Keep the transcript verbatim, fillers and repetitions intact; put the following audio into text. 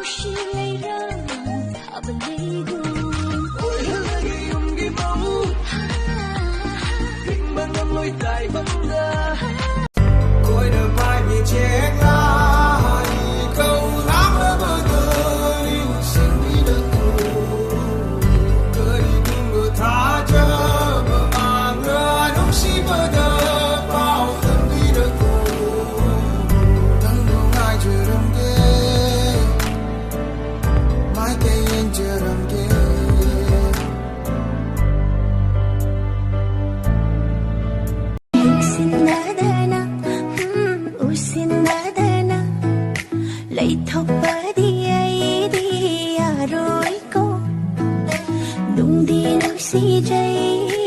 ꯂꯩꯔꯥꯡ ꯊꯥꯕ ꯂꯩꯒꯨꯝ ꯑꯣꯏꯍꯜꯂꯒꯦ ꯌꯨꯝꯒꯤ ꯃꯧ ꯍꯤꯡꯕ ꯉꯝꯂꯣꯏ ꯇꯥꯏꯕꯪꯗ ꯀꯣꯏꯅ ꯄꯥꯏꯕꯤ ꯆꯦꯛꯂꯥ ꯀꯧ ꯂꯥꯛꯂꯕꯗ ꯅꯤꯡꯁꯤꯡꯕꯤꯔꯛꯎ ꯀꯔꯤꯒꯨꯝꯕ ꯊꯥꯖꯕ ꯃꯥꯡꯂ ꯅꯨꯡꯁꯤꯕꯗ ꯄꯥꯎ ꯇꯝꯕꯤꯔꯛꯎ ꯅꯪꯕꯨ ꯉꯥꯏꯖꯔꯝꯒꯦ ꯃꯥꯏꯀꯩ ꯌꯦꯡꯖꯔꯝꯒꯦ ꯎꯁꯤꯟꯅꯗꯅ ꯎꯁꯤꯟꯅꯗꯅ ꯂꯩꯊꯣꯛꯄꯗꯤ ꯑꯩꯗꯤ ꯌꯥꯔꯣꯏꯀꯣ ꯅꯨꯡꯗꯤ ꯅꯨꯡꯁꯤꯖꯩ